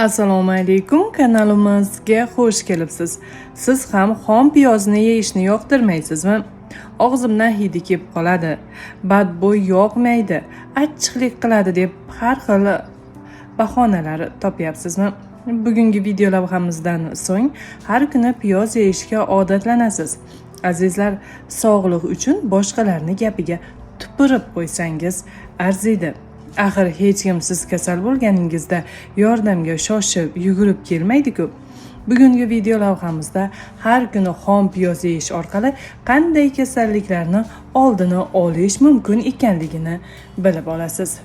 Assalomu alaykum, kanalimizga xush kelibsiz. Siz ham xom piyozni yeyishni yoqtirmaysizmi? Og'zimdan hidi kelib qoladi, badbo'y yoqmaydi, achchiqlik qiladi deb har xil bahonalar topyapsizmi? Bugungi video lavhamizdan so'ng har kuni piyoz yeyishga odatlanasiz. Azizlar, sog'liq uchun boshqalarning gapiga tupurib qo'ysangiz arziydi. Axir hech kim siz kasal bo'lganingizda yordamga shoshib yugurib kelmaydi-ku. Bugungi video lavhamizda har kuni xom piyoz yeyish orqali qanday kasalliklarni oldini olish mumkin ekanligini bilib olasiz.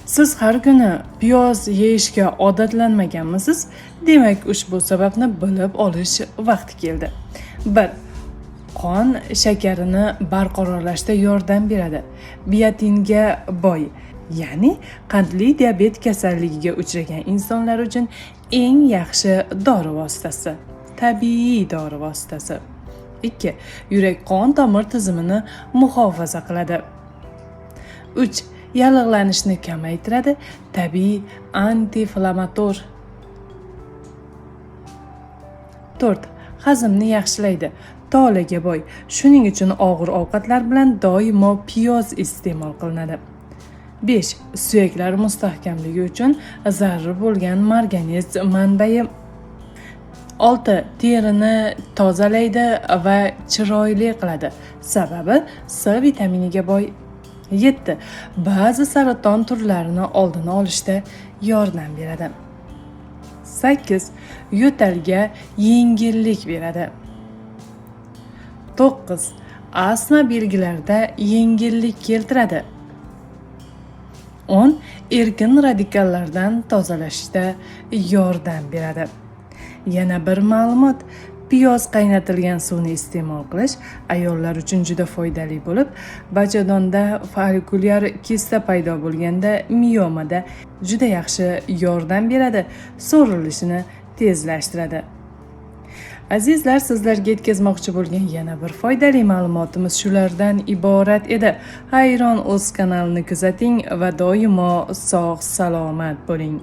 Siz har kuni piyoz yeyishga odatlanmaganmisiz? Demak, ushbu sababni bilib olish vaqti keldi. 1. Qon shakarini barqarorlashda yordam beradi. Biotinga boy, ya'ni qandli diabet kasalligiga uchragan insonlar uchun eng yaxshi dori vositasi, tabiiy dori vositasi. 2. Yurak qon tomir tizimini muhofaza qiladi. 3. Yallig'lanishni kamaytiradi, tabiiy antiinflamator. 4. Hazmni yaxshilaydi. Tolaga boy. Shuning uchun og'ir ovqatlar bilan doimo piyoz iste'mol qilinadi. 5. Suyaklar mustahkamligi uchun zarur bo'lgan marganiz manbai. 6. Terini tozalaydi va chiroyli qiladi. Sababi C vitaminiga boy. 7. Ba'zi saraton turlarini oldini olishda yordam beradi. 8. Yo'talga yengillik beradi. 9. Astma belgilarida yengillik keltiradi. 10. Erkin radikallardan tozalashda yordam beradi. Yana bir ma'lumot: piyoz qaynatilgan suvni iste'mol qilish ayollar uchun juda foydali bo'lib, bachadonda follikulyar kista paydo bo'lganda miomada juda yaxshi yordam beradi, so'rilishini tezlashtiradi. Azizlar, sizlarga yetkazmoqchi bo'lgan yana bir foydali ma'lumotimiz shulardan iborat edi. Hayron o'z kanalini kuzating va doimo sog' salomat bo'ling.